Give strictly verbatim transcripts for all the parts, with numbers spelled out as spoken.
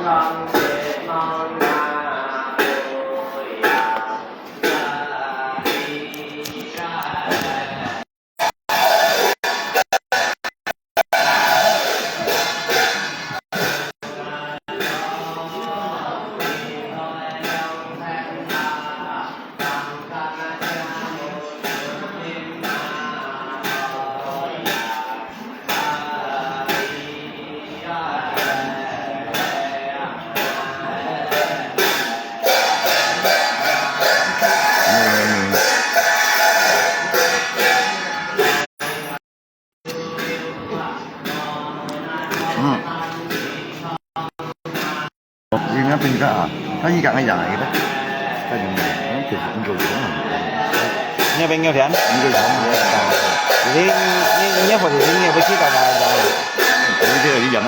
嗯。你那边个啊，他一讲一讲一个，他就没有，嗯，就是你就讲，你那边有钱？你就讲，你你你你不去干嘛？你这个一讲，哦，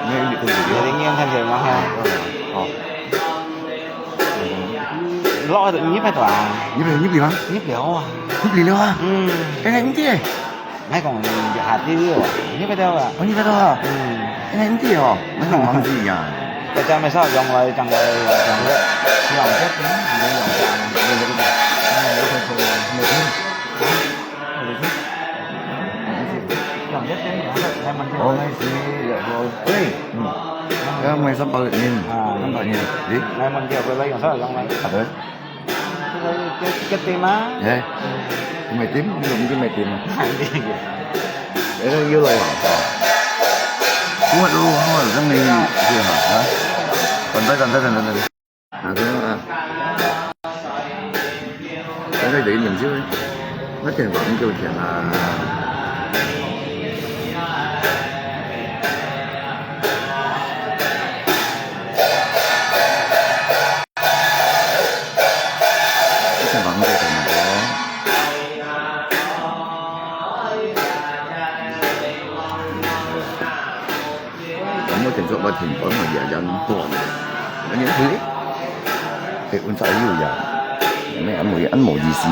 没有，你可以。你你看钱吗？哈。哦。老你别多啊。你别你别吗？你不要啊。你别了啊。嗯。哎，你这。 𠊎講你下地了，你不得了。哦，你不得了。嗯。哎，你哦，𠊎講忘記呀。大家沒少用來，用來，用來，用來，用來，用來。哦，那是，然后，对，嗯，然后买三包，嗯，啊，三包，嗯，诶，来，我们就回来用啥用来？好的。 这个，这，这个对吗？哎，没对，你怎么就没对嘛？哎，又来了啊！我，我，我，真没意思哈，啊！等等，等等，等等，等等。啊，对啊。那个雷冷就，那点房就钱啊。 我聽說我聽講我也人多，人家去，哎，阮早有呀，你們無，恁無意思誒。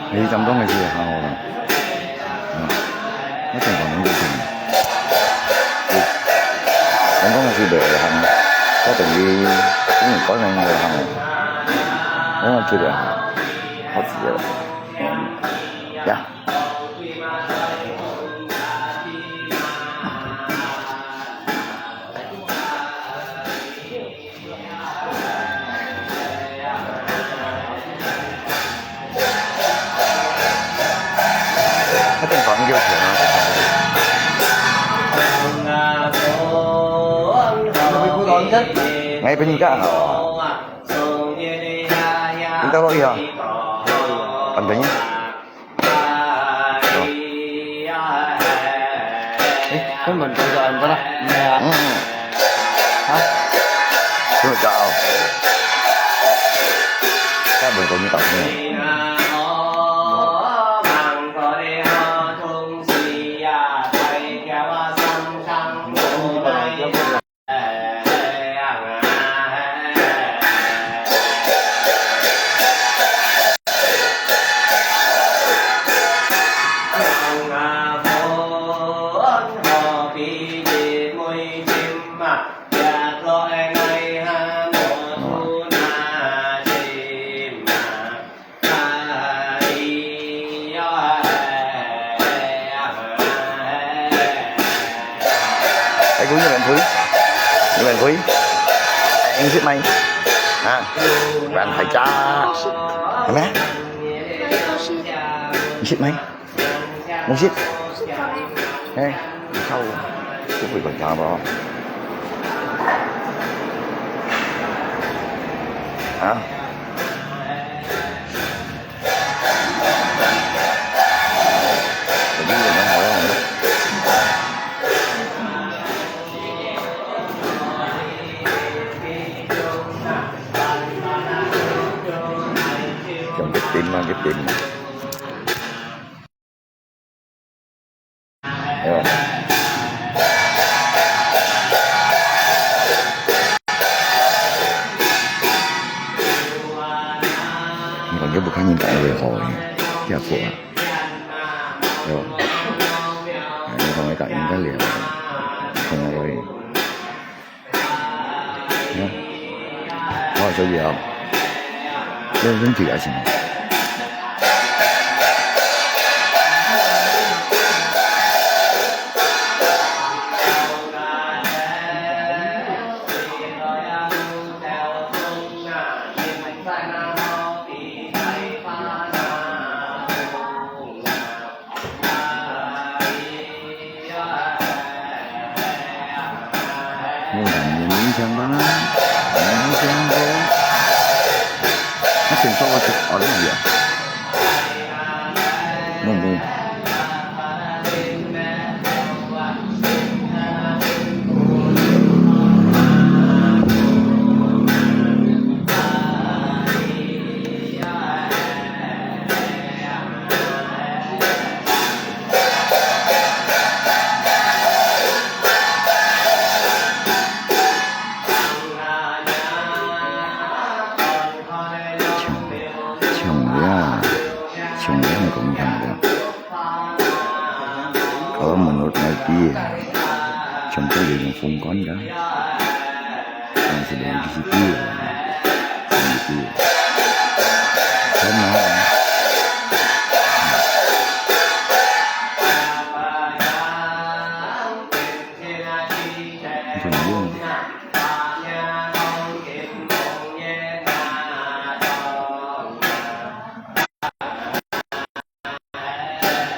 你點講个係行哦？嗯，我聽講你就聽。點講个係袂行，我等於跟你講个行哦。我去了，好死了。呀。 一定講要錢啊！哎，分你幹好啊！你到哪裡啊？很便宜。 哎，根本就是俺不啦，没有啊。嗯，嗯。啊？这么高。根本都没搞清楚。哎，姑娘，你们推，你们推，你是买啊？玩太假，什么？你是买？你是？哎，你看我，不会管他吧？啊？ 用个點啊，个點啊。大家好，這好啊，對吧？哎，你看我講應該了，看到位。 好，小姐啊，這身體還行。我感覺勉强吧，勉强吧。那挺高啊，挺好的呀。嗯嗯。像，像這，像這樣講，像這樣。搞到門口來比，像這種風光的。 但是呢，你是對的，你是對的。很好啊。你怎么用？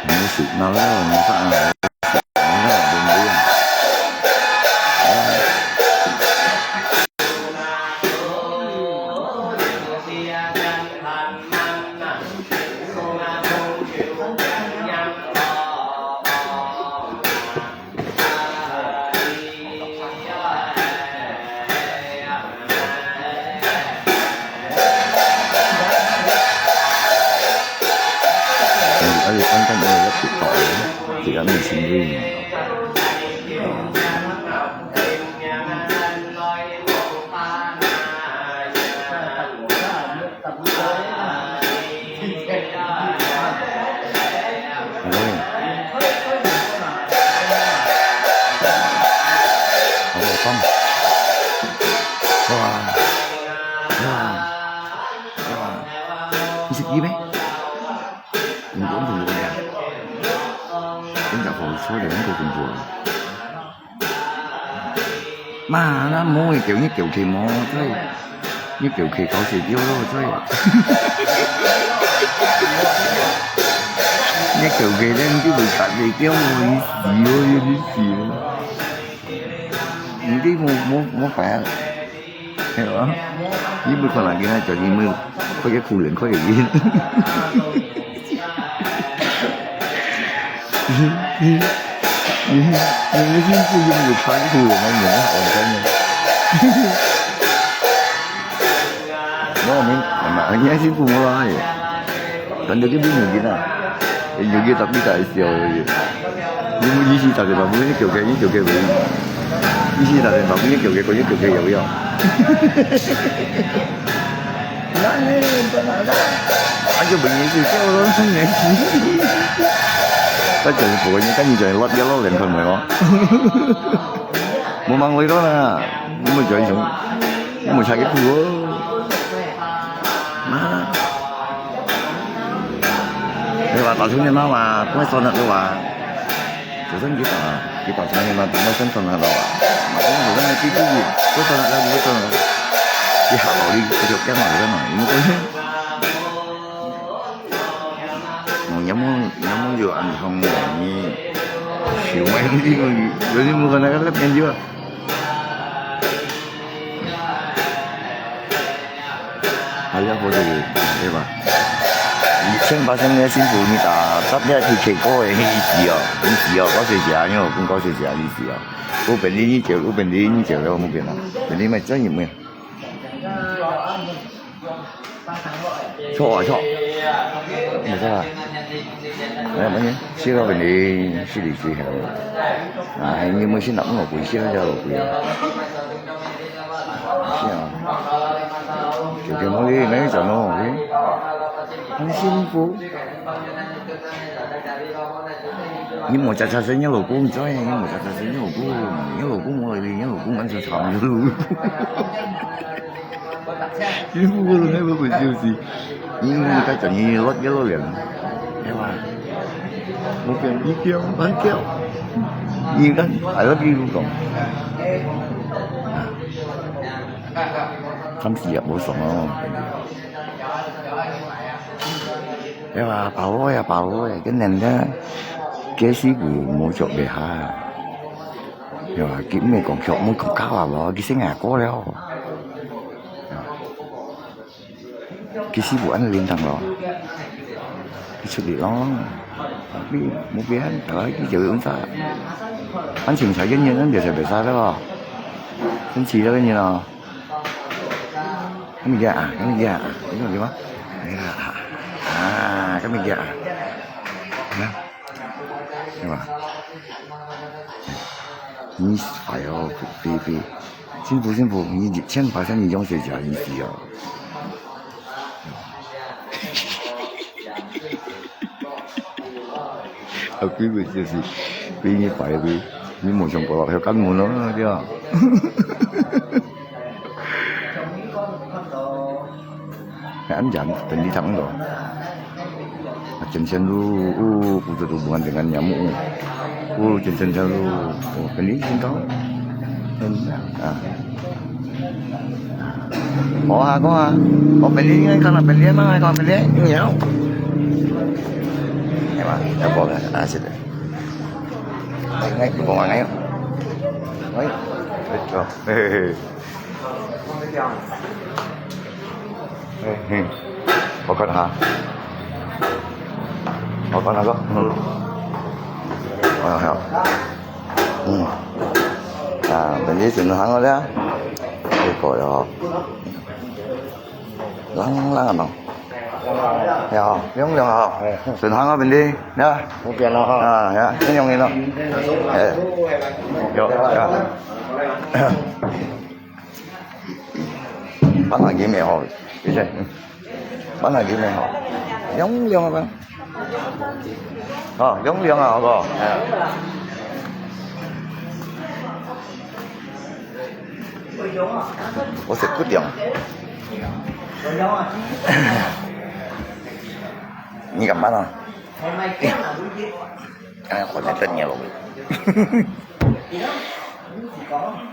你是拿来了，你看啊。 哎，哎，刚刚那个要跌倒了，这个明星队呢。哎，好好放。哇，哇，哇，你是鸡咩？ 你讲什么呀？人家好说的，你都跟我。嘛，那莫叫你叫佢莫，对，你叫佢搞死掉了，对。你叫佢咧，你就会死掉了，你死了，你死了。你这莫莫莫烦。 係啊，你毋好看人家那叫你，毋好看佢苦人，看佢。你，你，你，你个幸福又毋係看苦人啊，你很好看呢。那我们，那你幸福無啦？反正就毋要緊啊。 有个特别大笑个。你们一起打电话，不是九个，一九个而已。一起打电话，不是九个，不是九个有没有？那你不能打。啊，就不认识，叫我都不认识。他讲什么？你看你讲的，我要老人看没有？我忙累了啦，我们叫一声，我们下个课哦。啊。 你話打通電話話，該算得你話，就算幾多啊？幾多錢你話點樣算算得到啊？我講就算你幾多億，都算得到，你都算得到。你下落你，佢就驚我，你知道嗎？你們講，我有沒有，有沒有銀行呢？少買啲，有啲冇可能个，那邊就。 還要喝這個，對吧？你千八千个幸福，你打，打這去K歌个，你死哦，你死哦，搞死死啊，你有講搞死死啊，你死哦。有本事你叫，有本事你叫了，無變啦。本事買專業个。錯啊，錯。無錯啊。哎，沒事，寫到本事，是你最好。哎，你莫信啦，我不信，那叫我不信。 是啊。就這樣，你，你講咯，OK？很幸福。你莫假假说你老公，你知道呀？你莫假假说你老公，你老公莫来，你老公完全差不多。幸福个人，那个就是，你看，你老，你老两，对吧？我跟你讲，俺讲，你看，I love you，讲。 暫時也無爽哦。對啊，包袱呀，包袱呀，跟人家解釋佢無著个哈。對啊，佢毋係講佢無講教啊，無，佢先挨過了。佢師傅恁靈堂咯，佢出力咯，佢無變，佢就用啥，安全才願願，恁就係別啥了咯，真係了个人咯。 看物件啊，看物件啊，你看有無？哎呀，啊，看物件啊，啊，對吧？你快哦，飛飛，幸福幸福，你一千八千你用誰家意思哦？啊，飛飛就是飛你快飛，你莫想過了，還有幹門咯，對吧？ Kan jam tadi tang tu. Macam selalu, uh, putus hubungan dengan nyamuk. Uh, macam selalu. Oh, kena singkau. Ah. Oh, aku ah. Oh, beli ni, kalau beli mana, kalau beli ni, ya. Ya, Pak, tak boleh. Ah, sudah. Ngai, ngai, bukan ngai. Ngai. Betul. Hehehe. 嘿，嘿，我看哈，我看那个，嗯，哎呀，嗯，啊，等你先行了的，这个哟，冷冷喏，呀，凉凉啊，先行啊，本地，呀，不变了哈，啊，呀，先用你了，哎，有，呀。 Pan lagi meh ho. Bisa. Pan lagi meh ho. Yang yang apa? Ha, yang yang apa? Ha. 我食骨條。你敢辦啊？哎，好難等你咯。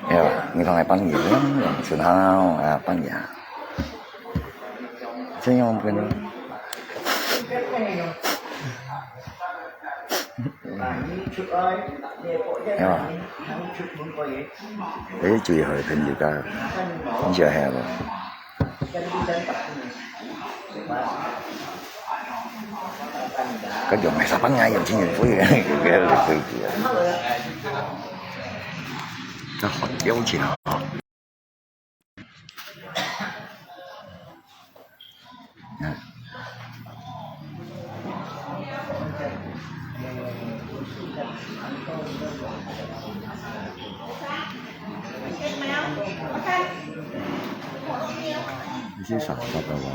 哎呀，你看，哎，半夜，嗯，嗯，真好，哎，半夜。真有可能。哎呀，哎，最好的朋友个，你晓得不？ 該用个啥办啊？用钱用贵个，有个有贵个。这好标准啊！嗯。 一些啥啥的哇。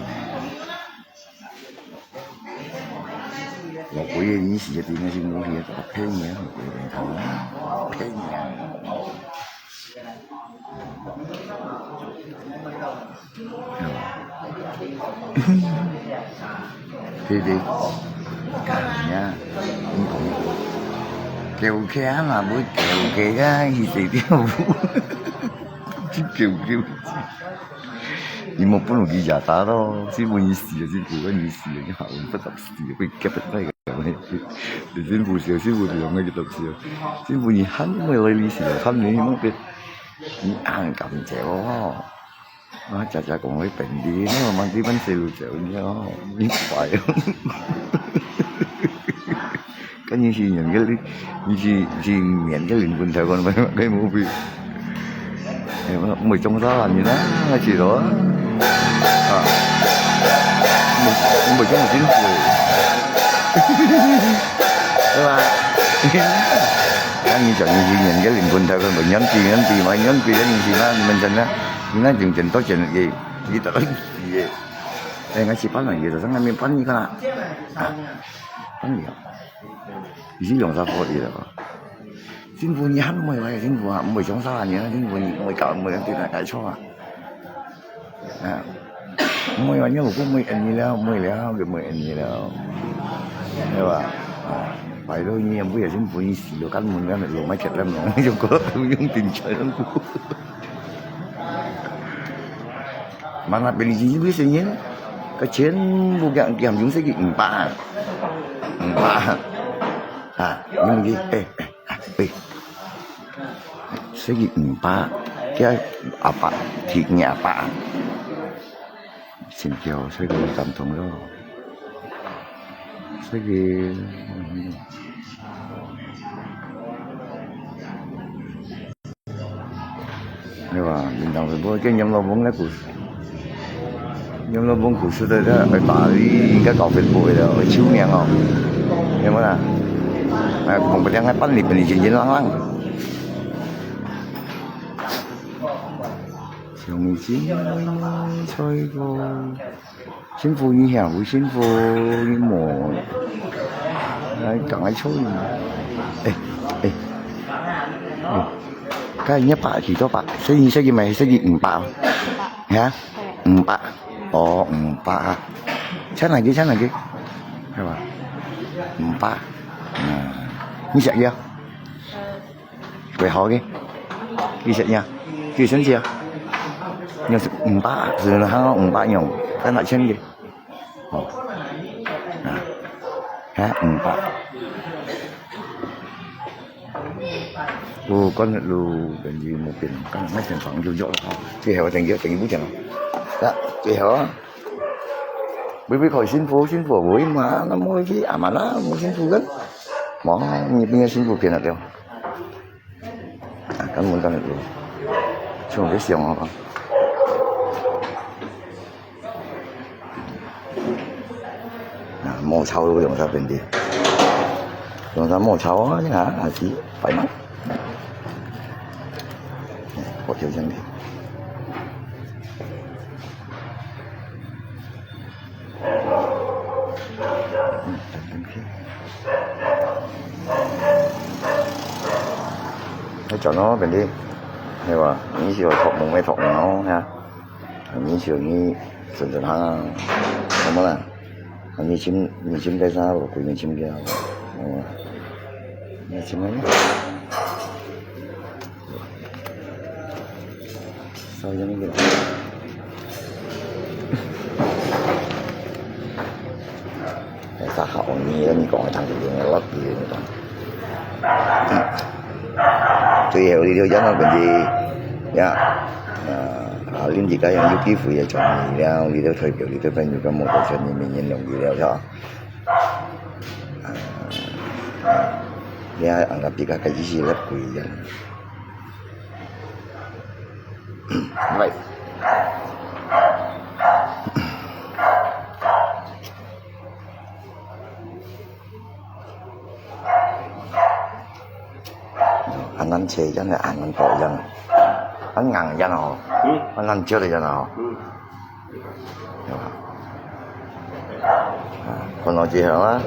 老贵个，你是一定是无去个，便宜啊，老贵个，便宜啊。 对对，讲呀，你讲，叫客啊嘛，不叫客啊，伊谁跳舞？去叫叫。你莫不如去夜打咯，是不你死了，是不你死了，你好，你不得死，会给不那个。 你真不笑，是不是用那个东西啊？真不你喊没来你死了，喊你那个，你俺敢走哦？啊，姐姐讲会本地，那我们这边走路走，你哦，你快哦。跟你是两个，你是，是两个灵魂才讲，没，没毛病。 哎，我，我中招了，你呢？还记得啊？啊，我，我中了金子，对吧？那你讲你是人家灵魂才会问，人比人比嘛，人比人比嘛，你们真的，你那认真多钱给，你得了几耶？哎，𠊎去搬了，有的上面搬一个啦。啊，搬了。已经用上玻璃了吧？政府你还没有，政府啊，没有用上啊，你看政府你没搞，没有对他改错啊。啊，没有，你有没有你了，没有了，就没有你了，对吧？啊，拜托你也不小心不你死了，干么那路没给他们，就过来不用顶起来了。 Mana pilihan sini sini, ka全部kiam kiam yung segi empat. Empat. Ha, yung di, eh, eh, eh. Segi empat. Kaya apa? Tignya apa? Singkyo, segi 感动咯。Segi, 对吧？林场直播，跟阎罗王个故事，阎罗王故事的，这个大理个高飞不会的，会出名哦，有没有啦？哎，讲不定还办理本地经济浪浪。相信最后。 辛苦你呀，辛苦你莫，哎，赶快抽你。哎，哎，哎，看你百几多百，十一，十一买，十一五百哦。啊？五百。哦，五百啊。抢哪个，抢哪个？是吧？五百。嗯，你想要？ 几好个？几十呀？几升级啊？那是五百，是那还五百用，才拿钱个。哦。啊，还五百。我刚才路等于目标，刚才那间房就要了，最后等于等于不讲了。啊，最后啊。微微可以辛苦，辛苦，我嘛，那么去阿玛啦，我辛苦个。哇，你不要辛苦骗了对吧？ 啊，根本根本就，像个想啊。啊，毛草都用啥本地，用啥毛草啊？你看，还是白忙。哎，我就这样的。 嗯，等等看。还转哦，本地，系吧？你是有托梦没托梦哦，哈？你是有你真正哈，什么啦？你请你请个啥？我给你请个，哦，你请个呢？ 少一点点。哎，啥好呢？你讲个当时用个落地个那种。最后你就讲到本地呀，啊，啊，恁自家用有机会个转移了，你就代表你对朋友个目标全面面容易了，是吧？啊，你看，俺个比较个意思来不一样。 Right。恁難切，真係恁難搞，真係恁硬，真係哦，嗯。恁難切，真係哦。嗯。 啊，看到之後啊，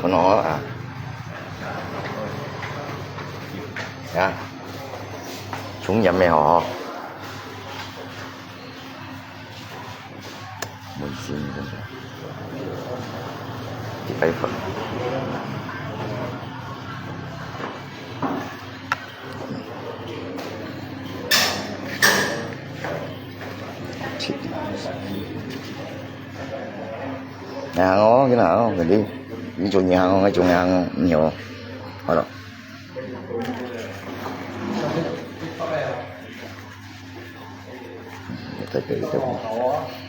看到啊，啊，重點个吼，問心真的，一百分。 行哦，你拿哦，肯定，你做银行哦，我做银行哦，你好，好了。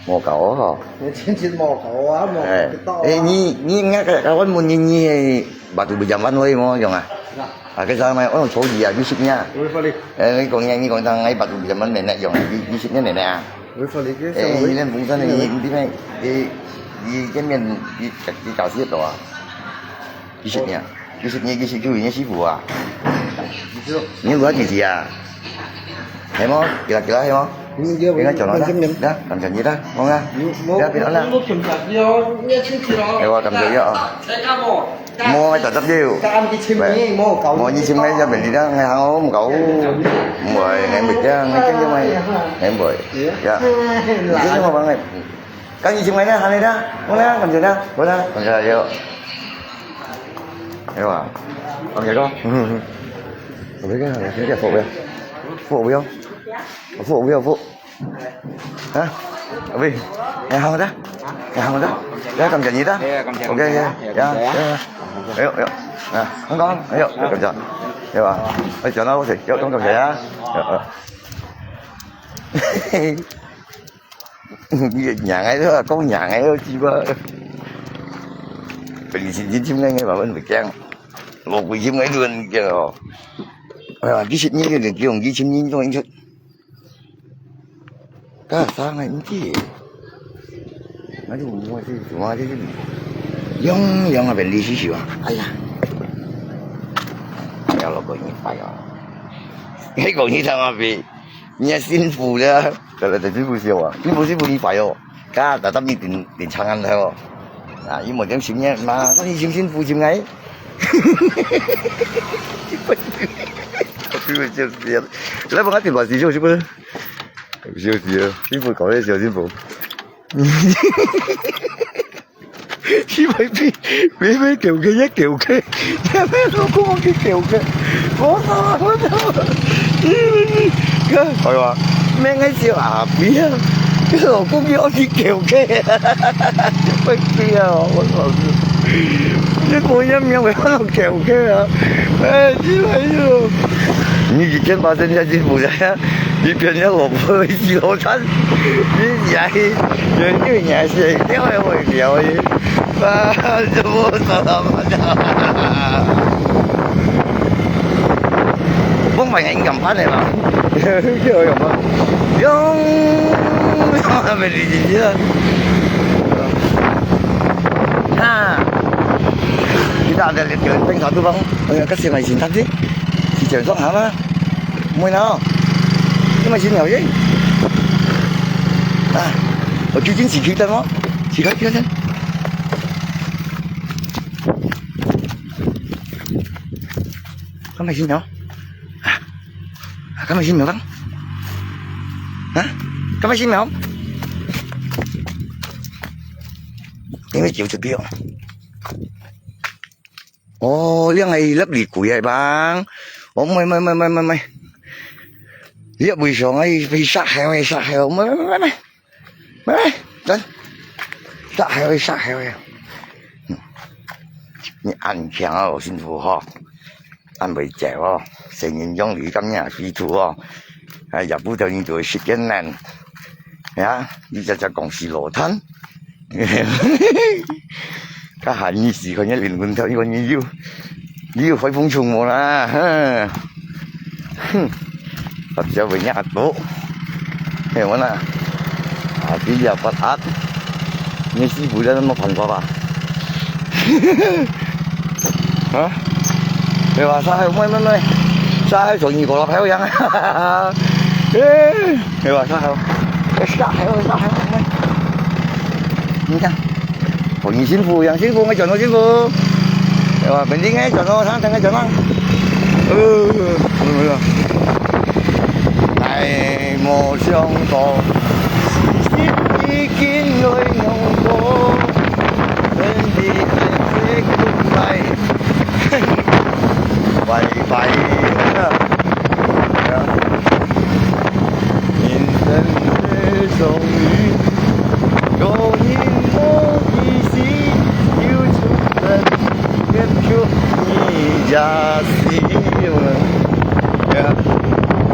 莫搞哦吼。你真正莫搞啊，莫哎，搞啊。哎，你，你應該該，該問你，你batu pinjaman會無用啊？啊，該啥物？哦，抽你啊，你識咩啊？違法哩。哎，你講你，你講當𠊎batu pinjaman免得用啊，你，你識咩免得啊？違法哩，該哎，你連風扇的，你，你，你，你，你見面，你，你搞事多啊？你識咩啊？ 你識，你，你識，你師傅啊？你有摎佢知啊？係無？佢啦，佢啦，係無？應該轉來啦，呀，感謝你啦，好啊，呀，平安啦。哎，我感謝你啊。無，𠊎大隻了。無，你尋𠊎這邊你啦，𠊎行哦，毋搞哦。毋會，𠊎毋會這樣，𠊎真的毋會，𠊎毋會。呀，你真的好幫𠊎。 該你尋𠊎呢，行你呢，我呢，感謝呢，我呢，感謝有。有啊，感謝哥。我這個，這個服務，服務，服務，服務。啊，喂，你好的，你好的，來，感謝你的。哎，感謝，OK，OK，感謝，呀，感謝呀。呀，哎呦，哎呦，啊，剛剛，哎呦，感謝，對吧？哎，講到我誰，要感謝呀，有，有。 你娘个，講娘个，雞巴。本身就尋个，把阮毋驚，老鬼尋个都毋驚哦。哎呀，幾十年个人，幾十年都出。加上个毋知，那就我是，我就是，用用啊，本地需求啊，哎呀，哎呀，老鬼你坏哦，你讲你他妈逼。 你个幸福了，得了，得幸福笑啊，幸福幸福你快哦，嘎，大大你顶顶长安头哦，啊，伊无点心眼嘛，那你幸幸福心哎，幸福就是这样，来帮我点把子就是不是，就是幸福搞一些幸福。 你會比，比，比狗个也狗个，也比老公个狗个。我操，我操！哎呀，明个小阿飛啊，這老公要你狗个，會飛啊！我操！你不要命，我要狗个啊！哎，你來喲！你一天八千块进步的呀？ 你变成老婆一老三，你也是，人又也是，你还会聊的，啊，怎么怎么的？我买人敢办的啦，有有吗？用，没理解啊。啊，你打的人跟冰茶对方，哎呀，可是买心淡的，是这种好吗？ Mui nào? Nhưng mà xin nhỏ vậy? À, ở kia chính chỉ khi tên đó. Chỉ có kia tên. Có mày xin nhỏ? À, có mày xin nhỏ lắm? Hả? Có mày xin nhỏ? Em mới chịu thực hiện. 哦，這係粒李逵个吧？哦，毋係，毋係，毋係，毋係，毋係。這位上个，被殺害个，殺害个，毋係，毋係，毋係，毋係，毋係，等，殺害个，殺害个。嗯，你恁強哦，辛苦吼，恁會走哦，成人用你咁樣飛圖哦，哎呀，不得你就會食艱難，呀，你這隻講是老攤。 Kahan你死，看你靈魂頭，你看你有，你有開風筒無啦？哼，哼，大家為你阿多，嘿，我啦，啊，比較發達，你死不了那麼辦法吧？啊？對吧？啥還有，喂，喂，喂，啥還有，你給我拍一樣啊？哎。 對吧？上海，哎，上海，上海，你看，我你幸福，养幸福，我转到幸福，对吧？本地个转到，上海个转到，呃，是不是？哎，没想到，已经来弄过，本地个最苦来。 拜拜。人生的终于，有人无意思，有出人，也就你家心。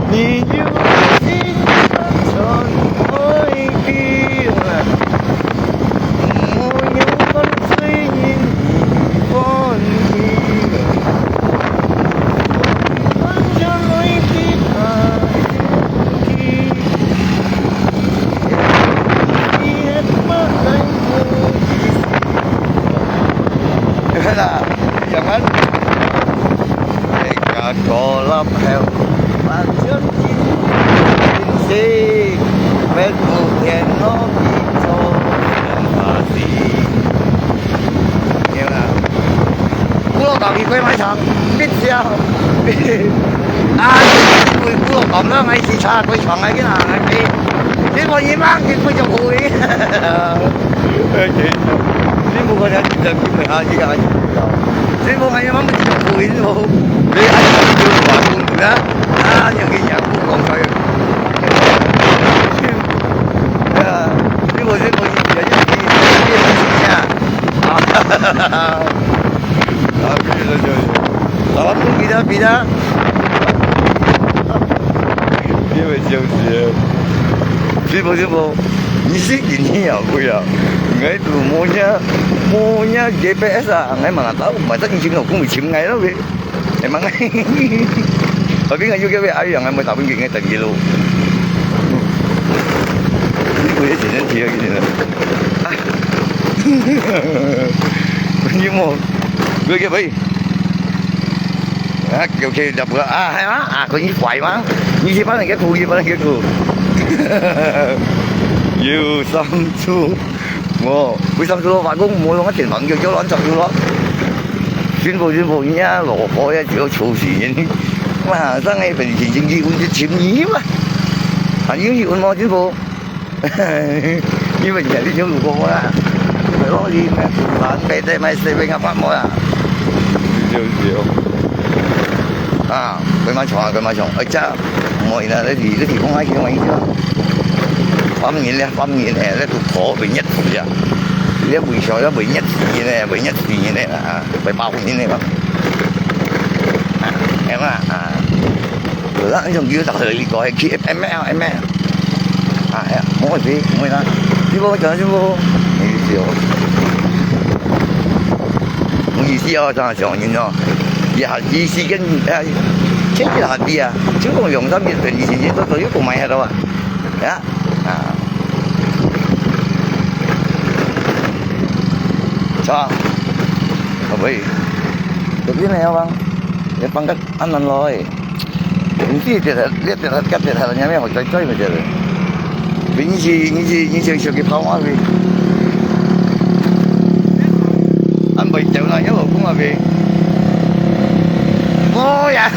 你有心穿爱的。 係啦，樣啊，大家過立後，反正今，今世。古田路去做人发的。对啦，古老港去过卖场，必须要。啊，因为古老港啦，买汽车过床啊，去哪来去？你莫一望，你不就可以？OK，你不过了，你就去买啊，你个，你不买，你望不就可以？你还是去玩啊？啊，你给人家不讲可以。 啊，你無，你無，你無，你無，你無，啊，啊，比啦，比啦，比啦。你會笑死啊！師傅，師傅，你識今天啊，不要，𠊎都無影，無影GPS啊，𠊎問下，到，問下，你尋老公，你尋𠊎咯，喂。 Emang, tapi ngayon kami ay ang amo tapon kaya tagilo. Hindi ko yan, hindi ko yan. Ah. Hindi mo. Gue kaya bay. Ah, okay, dapat. Ah, ah, ako ni fly mang. Ni si parang kaya ko, ni parang kaya ko. You some two. 哦，為啥物話講無用啊？電網叫叫亂雜叫咯。政府政府，你啊，落雨啊，只要潮濕人，馬上个本身經濟穩定千二嘛。還有你穩無政府？你們家裡有如果無啦？我講你們買菜買水買个飯無啦？對對對。啊，佢買菜啊，佢買菜，而且 毋會啦，你地，你地方還叫麼个意思啊？半年咧，半年咧，你都可會熱死啊？你為啥要會熱死呢？會熱死呢啊？會爆死呢嘛？啊，係嘛？啊，好啦，你從九十歲過去，去M L，M L。啊，係啊，無問題，無問題啦。你幫我講清楚。你就，你意思啊，這樣想，你知道？也，也是跟，哎，天氣下地啊。 就講兩三日，等以前都，都有講買下了啊。呀，啊。Sa, abay. Tapi na yawang, ya pangkat anan lo eh. Hindi, dia, dia, dia, dia, dia, dia, dia, dia, dia, dia, dia, dia, dia, dia, Binsi, ngisi, ngisi, ngisi, ngisi, ngisi, 安排走啦，一路講啊，無。無呀，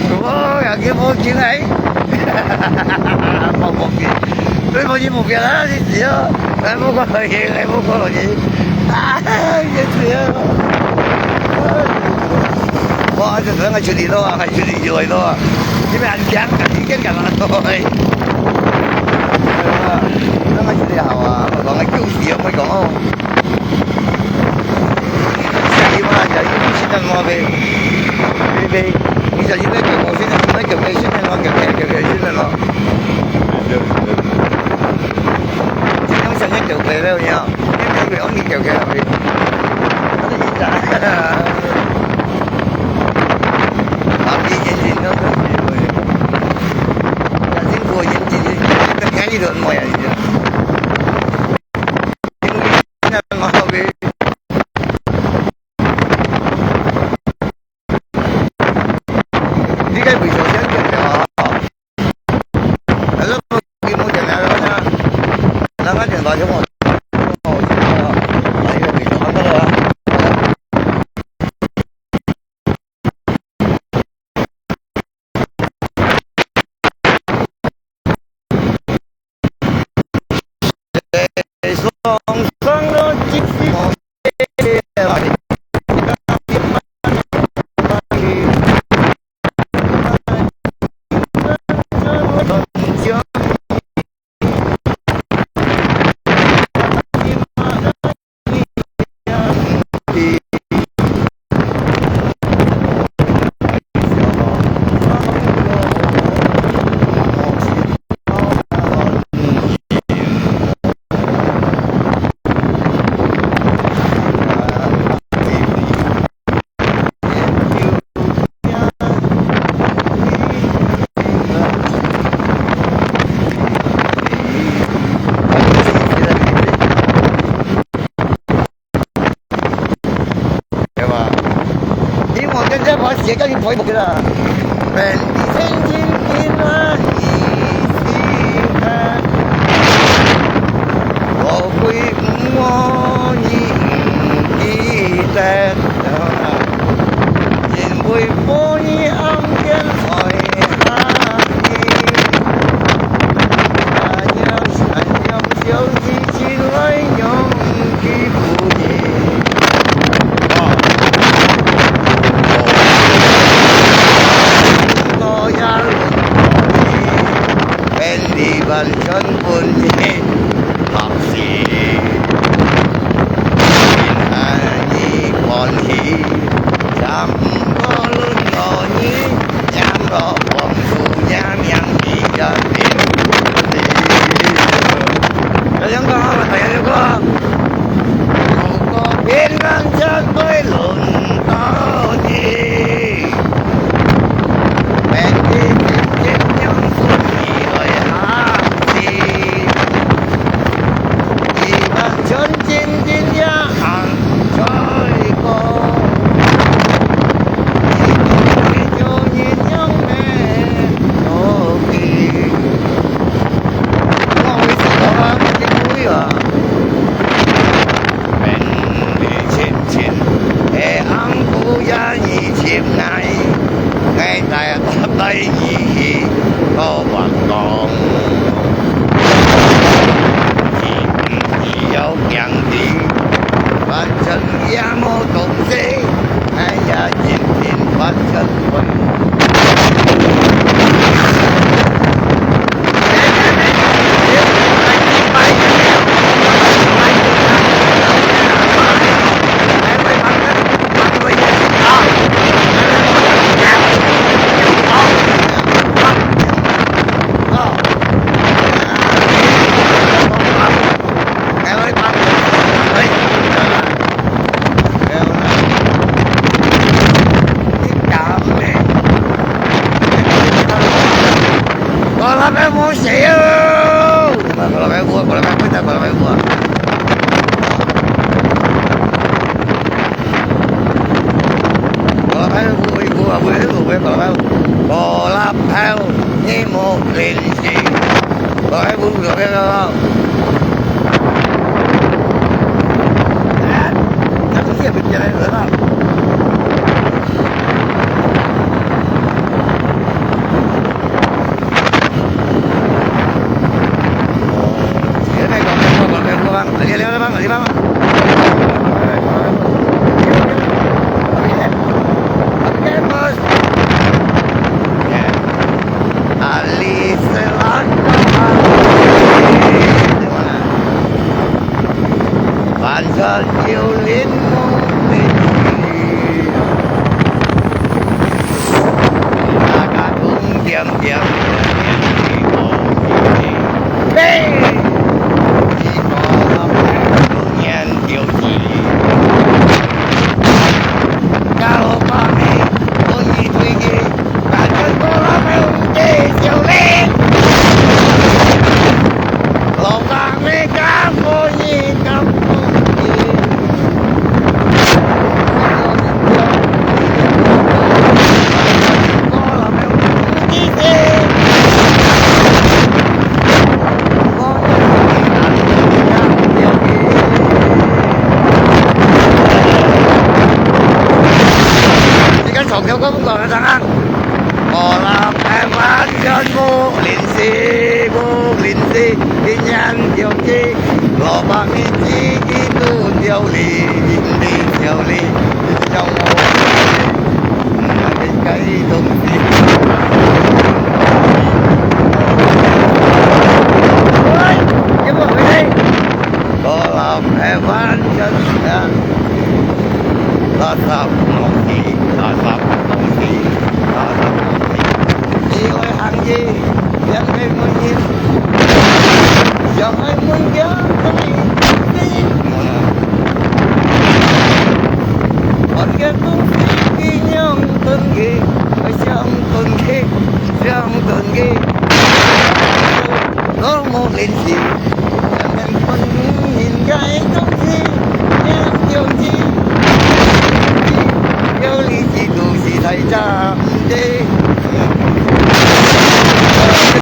無呀，佢無進來。無，無見。你無去目標啊，你只要，來，無看到佢，來，無看到佢。啊，佢只要。哇，就等佢出去咯，佢出去就去咯。你咪很強，你更幹嘛咯？等佢出去好啊，我講佢救死啊，我講哦。 Sa lima aja, ini sini mau be, be, be, ini sa lima ke, mau sini, sini ke, be, sini mau ke, ke, ke, ke, sini mau. Sini mau sini ke, be, be, ya. Ini ke, be, ini ke, ke, be. Ada kita. Tapi ini, ini, ini, ini. Tapi kau ini, ini, ini, ini, ini, ini. 你該位所先見著啊？啊，你無見著啊？人家電話就講，哦，啊，你該位所看到啊？ 對吧？你莫跟這把鞋跟你跑一步啦。本地生情，今晚你是為毋愛你毋記得，因為無你暗間愛下雨。